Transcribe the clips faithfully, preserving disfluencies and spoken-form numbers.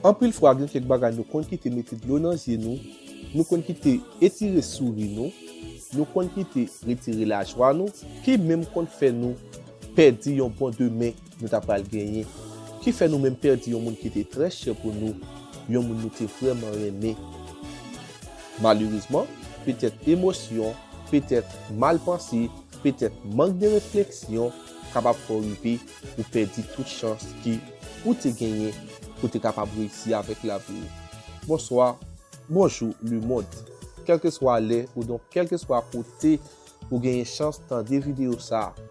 Anpil fwa, gen kèk bagay nou konn kite mete dlo nan zye nou, nou konn kite etire souri nou, nou konn kite retire lajwa nou, ki menm konn fè nou pèdi yon bon demen nou ta pral genyen, ki fè nou menm pèdi yon moun ki te trè chè pou nou, yon moun nou te vrèman renmen. Malerezman, petèt emosyon, petèt mal panse, petèt mank de refleksyon kapab fè w rive ou pèdi tout chans ki ou te genyen pou te kapab reyisi avèk lavi w. Bonswa, bonjou, lemonn. Kèlkeswa lè ou donk kèlkeswa kote ou genyen chans tande videyo sa a.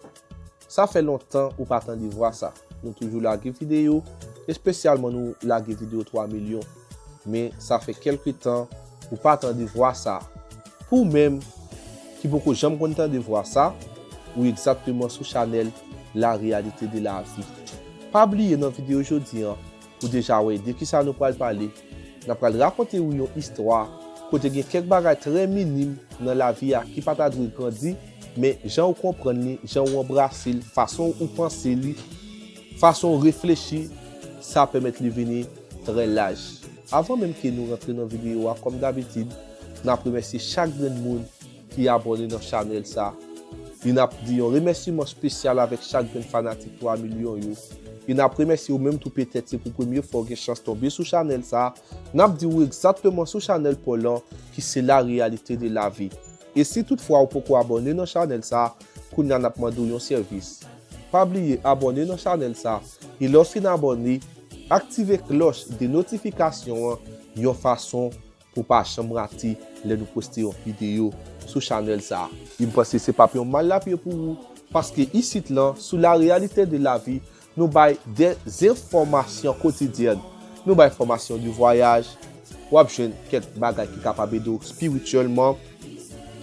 Sa fè lontan ou pa tande vwa sa. Nou toujou lage videyo, espesyalman nou lage videyo twa milyon. Men sa fè kèlke tan ou pa tande vwa sa. Pou ou menm ki poko janm konn tande vwa sa, ou egzakteman sou chanèl La Réalité de la Vie. Pa bliye nan videyo jodi an, ou deja wè de kisa nou pral pale. N ap pral rakonte ou yon istwa kote gen kèk bagay trè minim nan lavi a ki pa ta dwe grandi, men jan ou konprann li, jan ou anbrase l, fason ou panse li, fason ou reflechi, sa pèmèt li vini trè laj. Avan menm ke nou rantre nan videyo a, kòm dabitid, n ap remèsye chak grenn moun ki abòne nan chanèl sa. E n ap di yon remèsiman espesyal avèk chak grenn fanatik twa milyon yo. E n ap remèsye ou menm tou, petèt se pou premye fwa w gen chans tonbe sou chanèl sa. N ap di ou egzakteman sou chanèl pa w lan, ki se La Réalité de la Vie. E si toutfwa ou poko abòne nan chanèl sa, kounye a n ap mande w yon sèvis. Pa bliye abòne nan chanèl sa, e lè w fin abòne, aktive klòch de notifikasyon an yon fason pou w pa janm rate lè nou poste yon videyo sou chanèl sa. E m panse se p ap yon mal lapye pou ou, paske isit lan, sou La Réalité de la Vie, nou bay de enfòmasyon kotidyèn. Nou bay enfòmasyon de vwayaj. W ap jwenn kèk bagay ki kapab ede w espirityèlman.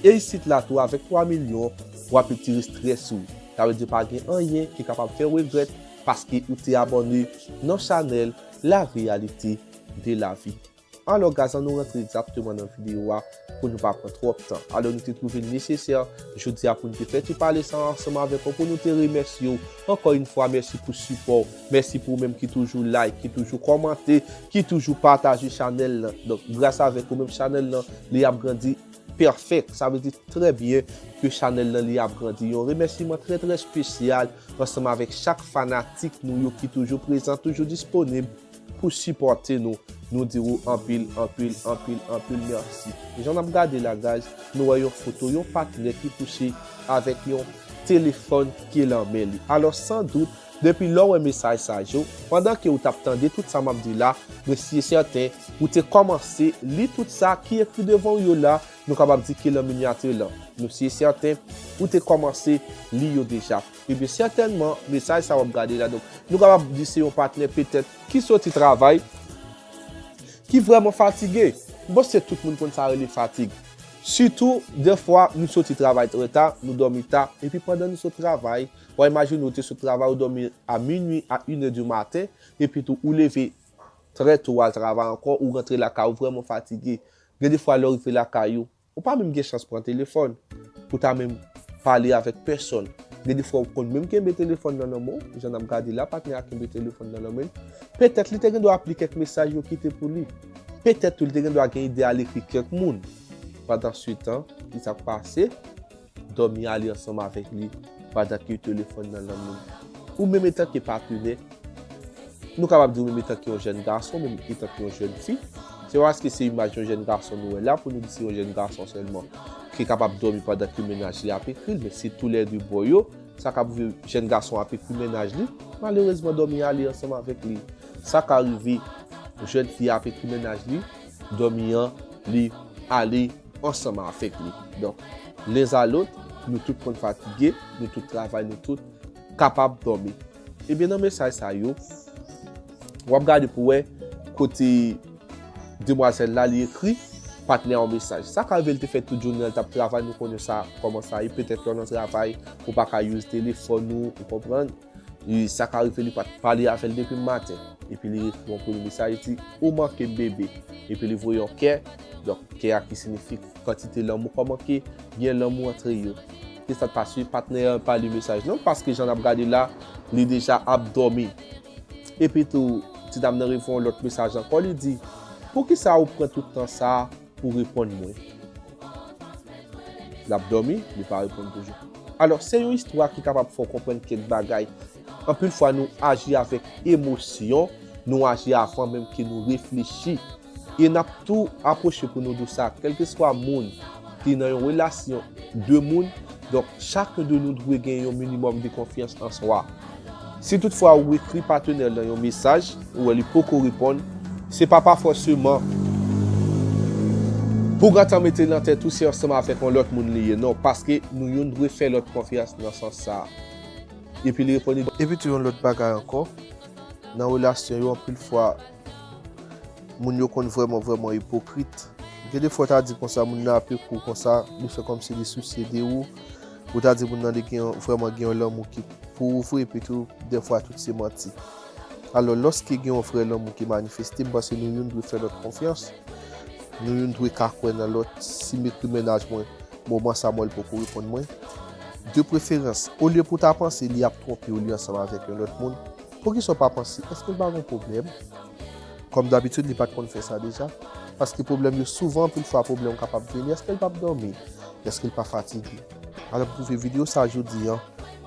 E isit la tou, avèk twa milyon, w ap retire estrès ou. Sa vle di pa gen anyen ki kapab fè w regrèt paske ou te abòne nan chanèl La Réalité de la Vie. Alò, guys, ann nou rantre egzakteman nan videyo a pou nou pa pran twòp tan. Alò, nou te twouve l nesesè jodi a pou nou te fè ti pale sa ansanm avèk ou, pou nou te remèsye w. Ankò yon fwa, mèsi pou sipò w. Mèsi pou ou menm ki toujou like, ki toujou kòmante, ki toujou pataje chanèl lan. Donk, gras avèk ou menm, chanèl lan, li ap grandi pèfèk. Sa vle di trè byen ke chanèl lan, li ap grandi. Yon remèsiman trè, trè espesyal ansanm avèk chak fanatik nou yo ki toujou prezan, toujou disponib pou sipòte nou. Nou di ou anpil, anpil, anpil, anpil mèsi. Jan n ap gade la, guys, nou wè yon foto, yon patnè ki kouche avèk yon telefòn ki lan men li. Alò, san dout, depi lè w wè mesaj sa yo, pandan ke ou t ap tande tout sa m ap di la, mwen si e sèten, ou te kòmanse li tout sa ki ekri devan w yo la, nou kapab di ki lan minyati lan. Nou si e sèten, ou te kòmanse li yo deja. Ebyen, sètènman, mesaj sa w ap gade la, donk, nou kapab di se yon patnè petèt ki soti travay, ki vrèman fatige. M panse tout moun konn sa rele fatig. Sitou, dèfwa, nou soti travay trè ta, nou dòmi ta, epi pandan nou sot travay, w a imajine ou te sot travay, ou dòmi a minui, a inè di maten, epi tou ou leve trè to, w al travay ankò, ou rantre lakay ou vrèman fatige. Gen de fwa, lè w rive lakay ou, ou pa menm gen chans pran telefòn pou ta menm pale avèk pèsòn. Gen de fwa, ou konn menm kenbe telefòn nan nan men w, jan n ap gade la, patnè a kenbe telefòn nan nan men l. Petèt li te gen dwa ap li kèk mesaj yo kite pou li. Petèt tou, li te gen dwa gen ide al ekri kèk moun. Pandansetan, ki sa k pase? Dòmi ale ansanm avèk li pandan ke telefòn nan nan men l. Ou menm, etanke patnè, nou kapab di ou menm etanke yon jèn gason, menm etanke yon jèn fi, se pa paske se imaj yon jèn gason nou wè la pou nou di se yon jèn gason sèlman ki kapab dòmi pandan ke mennaj li ap ekri l, men se toulède bò yo. Sa k ap rive, jèn gason ap ekri mennaj li, malerezman dòmi ale ansanm avèk li. Sa ka rive, jèn fi ap ekri mennaj li, dòmi an, li ale ansanm avèk li. Donk, lenzalot, nou tout konn fatige, nou tout travay, nou tout kapab dòmi. Ebyen, nan mesaj sa yo, w ap gade pou wè kote demwazèl la, li ekri patnè yon mesaj. Sa ka rive l te fè tout jounen an, l t ap travay, nou konnen sa, kòman sa ye. Petèt lè w nan travay, ou pa ka use telefòn ou, ou konprann? E sa ka rive li pa t pale avè l depi maten. Epi li ekri yon premye mesaj, li di, "Ou manke m, bebe." Epi li voye yon kè, donk kè a ki siyifi kantite lanmou, kòman ke gen lanmou antre yo. Se sa k pase, patnè an pa li mesaj lan, paske jan n ap gade la, li deja ap dòmi. Epi tou, Ti dam nan reponn yon lòt mesaj ankò, li di, "Poukisa ou pran tout tan sa a pou reponn mwen?" L ap dòmi, li pa reponn toujou. Alò, se yon istwa ki kapab fè w konprann kèk bagay. Anpil fwa, nou aji avèk emosyon, nou aji avan menm ke nou reflechi. E n ap tou apwoche pou nou di w sa, kèlkeswa moun ki nan yon relasyon de moun, donk, chak de nou dwe gen yon minimòm de konfyans an swa. Si toutfwa ou ekri patnè nan yon mesaj, ou wè li poko reponn, se pa pa fòseman pou w gentan mete nan tèt ou se ansanm avèk yon lòt moun li ye, non, paske nou youn dwe fè lòt konfyans nan sans sa a. Epi li reponn li. Epi tou yon lòt bagay ankò, nan relasyon yo, anpil fwa, moun yo konn vrèman, vrèman ipokrit. Gen de fwa, w ta di konsa, moun nan ape kou konsa, li fè kòmsi li sousye de ou. Ou ta di moun nan li gen, vrèman gen yon lanmou ki pou ou vre, epi tou, dèfwa, tout se manti. Alò, lòske gen yon vrè lanmou ki manifeste, m panse nou youn dwe fè lòt konfyans. Nou youn dwe ka kwè nan lòt. Si m ekri mennaj mwen, moman sa mwen, li poko reponn mwen. De preferans, olye pou w ta panse li ap twonpe w, li ansanm avèk yon lòt moun, poukisa w pa panse, èske l pa gen pwoblèm? Kòm dabitid, li pa t konn fè sa deja. Paske pwoblèm yo, souvan, anpil fwa, pwoblèm kapab vini, èske l p ap dòmi? Èske l pa fatige? Alò, m twouve videyo sa jodi an,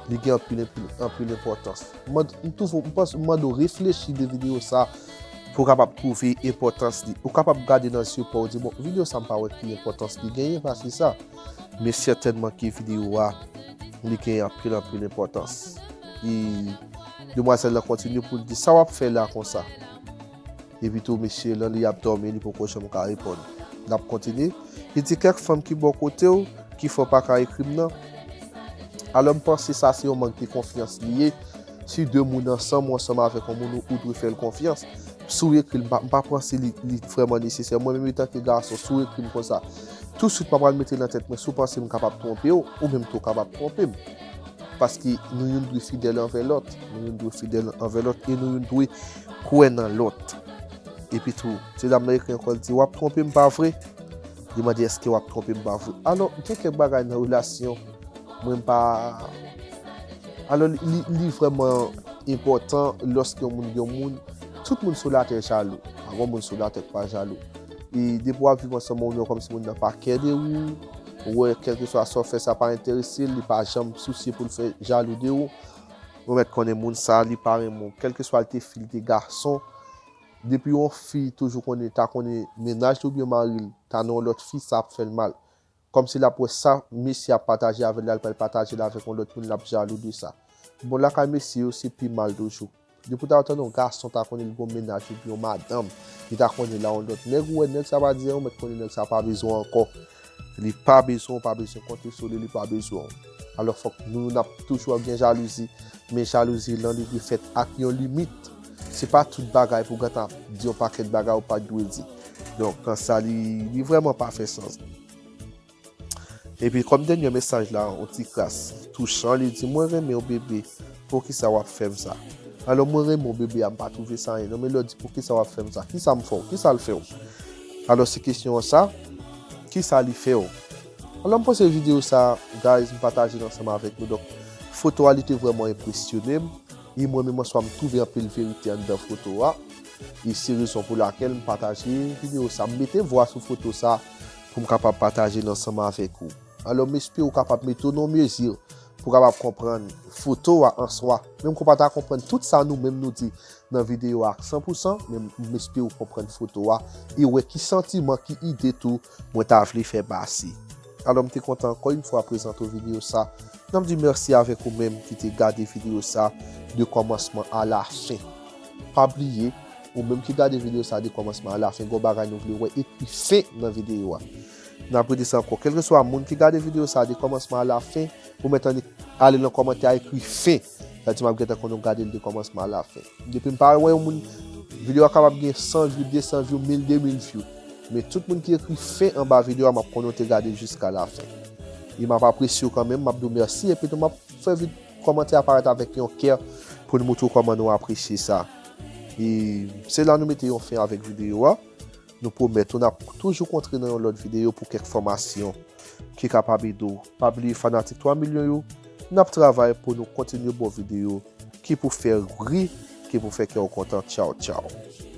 li gen anpil, anpil, anpil enpòtans. M mande, m twouve, m panse, m mande w reflechi de videyo sa pou w kapab twouve enpòtans li. Ou kapab gade nan zye pa w, di, "Bon, videyo sa m pa wè ki enpòtans li genyen pase sa." Men sètènman ke videyo a, li gen anpil, anpil enpòtans. E demwazèl lan kontinye pou l di, "Sa w ap fè la konsa?" Epi tou, mesye lan, li ap dòmi, li poko janm ka reponn. L ap kontinye. Li di, "Kèk fanm ki bò kote w, ki fè w pa ka ekri m nan." Alò, m panse sa se yon mank de konfyans li ye. Si de moun ansanm, ou ansanm avèk yon moun, ou, ou dwe fè l konfyans. Si w ekri l, m pa, m pa panse li, li vrèman nesesè. Mwen menm, antanke gason, si w ekri m konsa, touswit m ap pral mete nan tèt mwen, si w panse m kapab twonpe w, ou menm tou w kapab twonpe m. Paske nou youn dwe fidèl anvè lòt. Nou youn dwe fidèl anvè lòt e nou youn dwe kwè nan lòt. Epi tou, ti dam nan ekri ankò, l di, "W ap twonpe m, pa vre?" Li mande, "Èske w ap twonpe m, pa vre?" Alò, gen kèk bagay nan relasyon, mwen m pa. Alò, li, li, li vrèman enpòtan lòske yon moun gen yon moun. Tout moun sou latè jalou. Pa gen moun sou latè k pa jalou. E depi w ap viv ansanm ak yon moun, kòmsi moun nan pa kè de ou, ou wè, kèlkeswa sa w fè, sa pa enterese l, li pa janm sousye pou l fè jalou de ou. Ou mèt konnen moun sa, li pa renmen w. Kèlkeswa l te fi, l te gason, depi yon fi toujou konnen, ta konnen mennaj li oubyen mari l, ta nan yon lòt fi, sa ap fè l mal. Kòmsi l ap wè sa mesye ap pataje avè l la, l pral pataje l avèk yon lòt moun, l ap jalou de sa. Bon, lakay mesye yo, se pi mal toujou. Depi w ta tande yon gason ta konnen l gen yon mennaj epi yon madanm, li ta konnen l a yon lòt nèg, ou wè nèg sa pa di anyen, ou mèt konnen nèg sa pa bezwen w ankò. Li pa bezwen w, pa bezwen konte sou li, li pa bezwen w. Alò, fòk nou, n ap toujou ap gen jalouzi, men jalouzi lan, li dwe fèt ak yon limit. Se pa tout bagay pou w gentan ap di yon pakèt bagay ou pa t dwe di. Donk, sa, li, li vrèman pa fè sans. Epi, kòm dènye mesaj la, yon ti kras touchan, li di, "Mwen renmen w, bebe, poukisa w ap fè m sa?" Alò, "Mwen renmen w, bebe" a, m pa twouve sa anyen, non, men lè w di, "Poukisa w ap fè m sa? Kisa m fè w? Kisa l fè w?" Alò, se kesyon an sa, kisa li fè w? Alò, m panse videyo sa, guys, m pataje l ansanm avèk nou. Donk, foto a, li te vrèman enpresyone m. E mwen menm an swa, m twouve anpil verite anndan foto a. E se rezon pou lakèl m pataje videyo sa. M mete vwa sou foto sa pou m kapab pataje l ansanm avèk ou. Alò, m espere w kapab mete w nan yon mezi pou w kapab konprann foto a an swa. Menm ke w pa ta konprann tout sa nou menm nou di nan videyo a ak san pou san, men m espere w konprann foto a e wè ki santiman, ki ide tou mwen ta vle fè pase. Alò, m te kontan ankò yon fwa prezante w videyo sa. N ap di mèsi avèk ou menm ki te gade videyo sa de kòmansman a la fen. Pa bliye, ou menm ki gade videyo sa de kòmansman a la fen, gen yon bagay nou vle wè, ekri fen nan videyo a. N ap redi sa ankò, kèlkeswa moun ki gade videyo sa de kòmansman a la fen, ou mèt ale nan kòmantè a, ekri fen. Sa di m ap gentan konn ou gade l de kòmansman a la fen. Depi m pa wè yon moun, videyo a kapab gen san view, de san view, mil, de mil view. Men tout moun ki ekri fen anba videyo a, m ap konnen w te gade jiska la fen. E m ap apresye w kanmenm, m ap di w mèsi, epi tou m ap fè vid kòmantè a parèt avèk yon kè pou n moutre w kòman nou apresye sa. E se la nou mete yon fen avèk videyo a. Nou pwomèt ou n ap toujou kontre nan yon lòt videyo pou kèk fòmasyon ki kapab ede w. Pa bliye fanatik twa milyon yo, n ap travay pou nou kontinye ba w videyo ki pou fè w ri, ki pou fè kè w kontan. Tchaw, tchaw.